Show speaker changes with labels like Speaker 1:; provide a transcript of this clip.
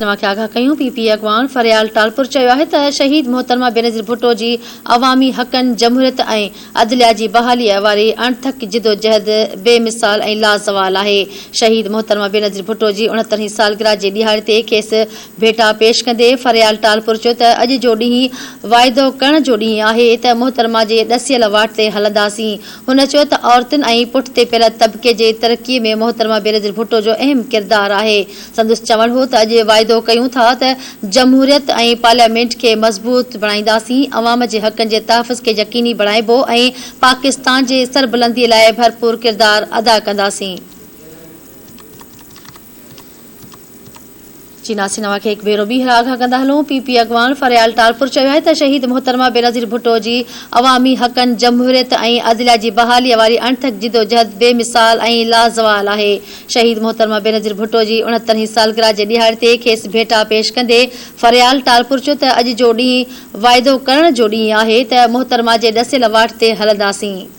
Speaker 1: اوهان کي آگاهه ڪيون، پي پي اڳواڻ فريال ٽالپر چيو آهي ته شهيد محترمه بينظير ڀٽو جي عوامي حقن، جمهوريت ۽ عدليه جي بحاليء واري اڻٿڪ جدوجهد بي مثال ۽ لازوال آهي. شهيد محترمه بينظير ڀٽو جي اڻهتر هين سالگرهه جي ڏهاڙي تي کيس ڀيٽا پيش ڪندي فريال ٽالپر چيو ته اڄ جو ڏينهن واعدو ڪرڻ جو ڏينهن آهي ته محترمه جي ڏسيل واٽ تي هلنداسين. هن چيو ته عورتن ۽ پٺتي پيل طبقي جي ترقي ۾ محترمه بينظير ڀٽو جو اهم ڪردار آهي. سندس چوڻ هو ته اڄ واعدو ڪيون ٿا ته جمهوريت ۽ پارليامينٽ کي مضبوط بڻائينداسين، عوام جي حقن جي تحفظ کي يقيني بڻائبو ۽ پاڪستان جي سربلندي لاء ڀرپور ڪردار ادا ڪنداسين. چيناسين اوهان کي هڪ ڀيرو ٻيهر آگاهه ڪندا هلون، پي پي اڳواڻ فريال ٽالپر چيو آهي ته شهيد محترمه بينظير ڀٽو جي عوامي حقن، جمهوريت ۽ عدليه جي بحالي واري اڻٿڪ جدوجهد بي مثال ۽ لازوال آهي. شهيد محترمه بينظير ڀٽو جي 69 هين سالگرهه جي ڏهاڙي تي کيس ڀيٽا پيش ڪندي فريال ٽالپر چيو ته اڄ جو ڏينهن واعدو ڪرڻ جو ڏينهن آهي ته محترمه جي ڏسيل واٽ تي هلنداسين.